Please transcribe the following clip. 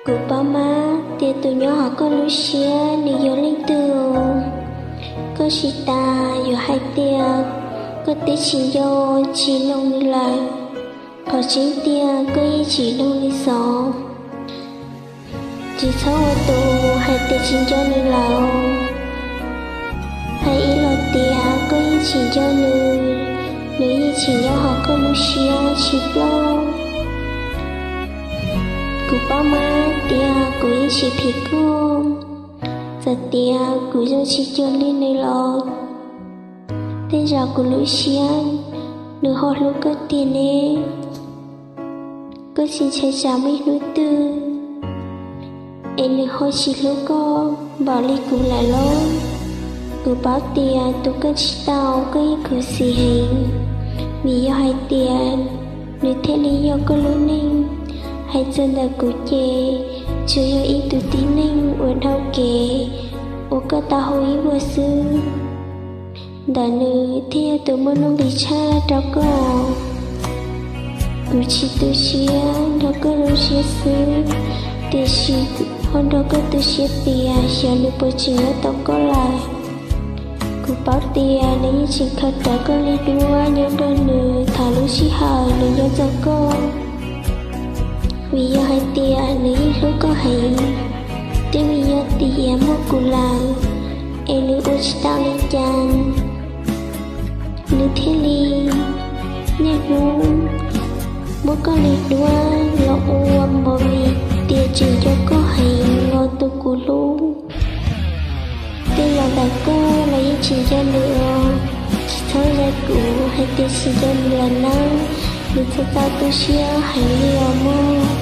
Kuv paub mas tias tus nyob hauv koj lub siab nws yog leej twg. Koj tsis tas yuav hais tias koj twb tsis nco tsis mloog nws lawm. Qhov tseeb tiag koj yeej tsis mloog nws xov. Tsis txhob ua tus hais tias tsis nco nws lawm. Hais ib los tias koj yeej tsis nco nws, nws yeej tsis nyob hauv koj lub siab tsis ploj. Kuv paub mas tias kuv yeej tsis phim koj. Txawm tias kuv zoo tsis cuag li nws los tej zaum kuv lub siab nws ho hlub koj tiag ne. Koj tsis ntshai tsam muaj ib hnub twg es nws ho tsis hlub koj npaum li kuv lawm los? Kuv paub tias tus koj tsis tau koj yeej khuv xim heev, vim yog hais tias nws thiaj li yog koj lub neej. Hais txog ntawm kuv ces tsuas yog ib tug tib neeg uas dhau kev uas koj tau hu ib vuag xwb. Ntawm nws thiaj yog tus muaj nuj nqis tshaj rau koj. Kuv tsis tu siab nrog koj zoo siab xwb, tiam sis ho nrog koj tu siab tias xyov nws puas tseem nyob tos koj lawm. Kuv paub tias nws yeej tseem khaws rawv koj li duab nyob nrog nws thaum lub sij hawm nws nco txog koj. Vim yog hais tias nws yeej hlub koj heev, twb vim yog tias muaj kuv lawm es nws ua tsis tau li cas, nws thiaj li niaj hnub muab koj li duab los ua npaum li tias tseem nco koj heev los tus kuv hlub. Tej los ntawm koj los yeej tsis nco nws os. Tsis txhob zais kuv hais tias tsis nco nws lawm nawb, nws txhob txaus tu siab heev li os mog.